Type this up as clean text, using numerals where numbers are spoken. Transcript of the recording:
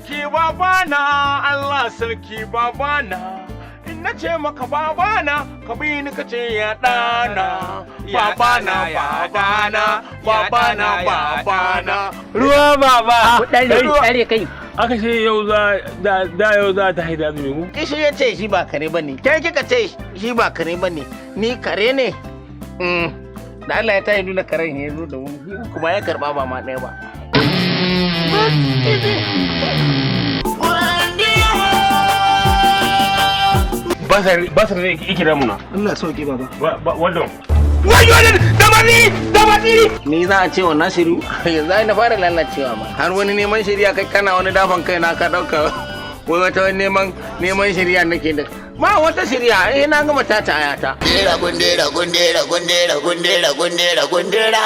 Sarki babana, Allah sarki babana. In na ce maka babana, ka bi ni ka ce ya ɗana. Babana, babana, babana, babana. Ruwa, baba. Ɗare kai. Aka ce yau za da yau za ta haida azumi ku. Kishi ya ce shi ba kare bane. Kai kika ce shi ba kare bane. Ni kare ne. Da Allah ya tayi nuna karen, ya zo da wani kuma ya karba, ba ma ɗaya ba. Basar basar ne yake damuna. Allah sauke, baba. Wannan. Wayo ne da bani da bani. Ni za a ce wa Nasiru? Yanzu ai na fara lalacewa ma. Har wani neman shari'a kai kana wani dafan kai na, ka dauka wai wata wani neman shari'a nake da. Ba wata shari'a, eh, na gama tata ayata. Gundera, gundera, gundera, gundera, gundera, gundera, gundera.